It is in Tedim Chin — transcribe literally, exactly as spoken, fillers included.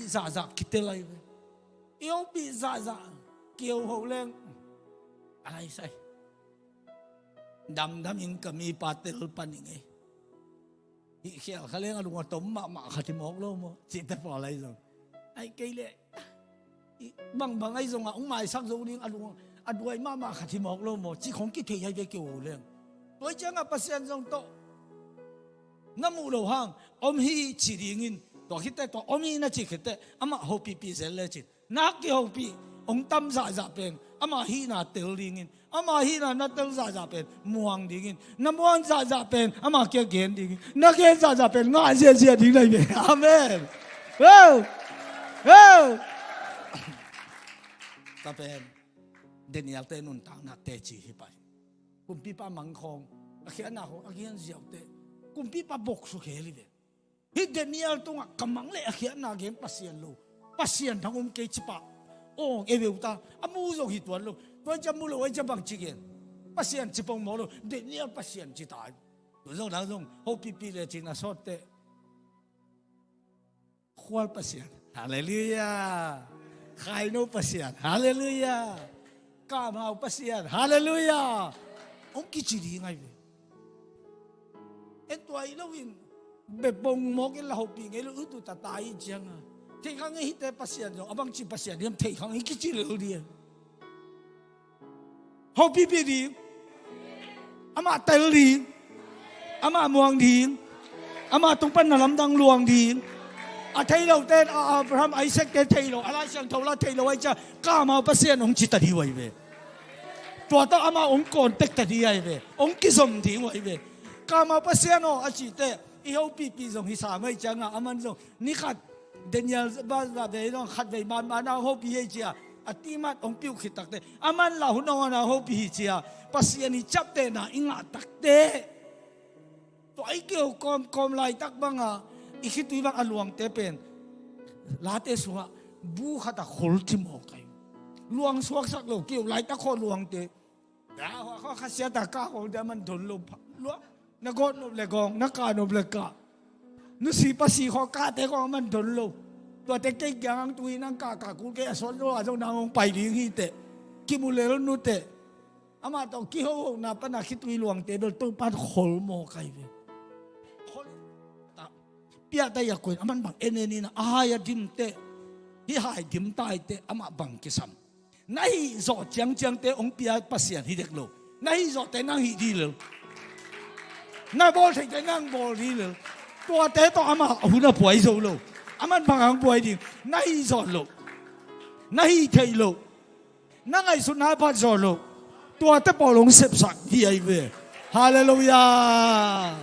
zahzah kitel ahi ve. I hopih zahzah kiho ho leng a laisai. Damdam in ka mipa tel pan ing ei. Hih khial kha leng a lung a tom mahmah khat hi mawk lo maw? Cihte pawl ahi zong, ai kei leh bangbang ahi zongah hong maisak zo ding, a lung a duai mahmah khat hi mawk lo maw? Cih khong kithei ahi ve kiho leng. Tua ciangah Pasian zong tawh na muh loh hang om hi ci dingin, tua khitteh tua om hi na cih khitteh amah hopihpih zel lecin, na kihopih hong tam zahzah pen ama hihna tel dingin, ama hihna na tel zahzah pen muang dingin, na muang zahzah pen ama kiang gen dingin, na gen zahzah pen ngah ziahziah ding na hi ve. Amen. Amen. Tua pen Daniel-te nuntakna teci hi pah hi. Kumpipa mangkhawng, a khiatna khawng a gen ziaute, kumpipa boksukhel hi ve. Hih Daniel tungah ka mang leh a khiatna gen Pasian lo, Pasian thang om kei ci pah. Awng e veu ta, a mu zong hi tuan lo. Tua ciang mu lo ai ciang bangci gen? Pasian ci pong mawk lo, Daniel Pasian ci ta. Tua zong nang zong hopihpih lecin a sawt teh. Khual Pasian, halleluiah. Khaino Pasian, halleluiah. Kamau Pasian, halleluiah. Hong kici ding ahi ve. En tua hi loin bepong mawk in la hopih ngei lo, utu tata hi cianga thei kha ngei hite Pasian zong a bangci Pasian hiam thei kha ngei kici lel ding. Hopihpih ding. Amah tel ding. Amah muang ding. Amah tung pan na lamdang luang ding. A thei lote, a Abraham, Isaac te thei lo, a Lai Siangtho la thei lo ai cia, kamau Pasian hong ci ta ding uh ahi ve. Tua tawh amah hong contact ta ding ahi ve. Hong kizom ding uh ahi ve. Kamau Pasian aw a cihte i hopihpih zong hi sam ai cianga aman zong ni khat Daniel ba za vei dong khat vei man man a hopih hi cia, a timat hong piuh khit takte, aman la hun hong ana hopih hi cia, Pasian i ciaptehna i ngah takte. Tua i keu kawmkawm laitak banga i khitui bang a luangte pen late sungah bu khat a khol ci mawk ahi. Luang suaksak lo keu laitak khaw luangte. Dah hua khaw khasia ta ka hong dia man don lo pha. Lua na gawt nop le gawng, na ka nop le ka. Nusi pasi khaw kate khaw man don lo. Tuate kei kiang ang tui nang ka ka kul kei a sawt lo a zong nang hong pai ding hi teh. Kimu lel nu teh. Amah tawh kihohona pana khitui luangte bel Topan khol mawk ahi ve. Khol ta. Piahta ia koin aman bang en en ina a hai a dim teh. Hih hai dim tai teh amah bang kisam. Na hih zawh ciangciangte hong pia Pasian hi dek lo. Na hih zawhte nang hih dih lel. Na bawl theite nang bawl dih lel. Tuate tawh amah hun a buai zo lo. Aman bang hang buai ding? Na hih zawh loh, na hih theih loh, na ngaihsutna a bat zawh loh. Tuate pawl hong sepsak hi ahi ve. Halleluiah.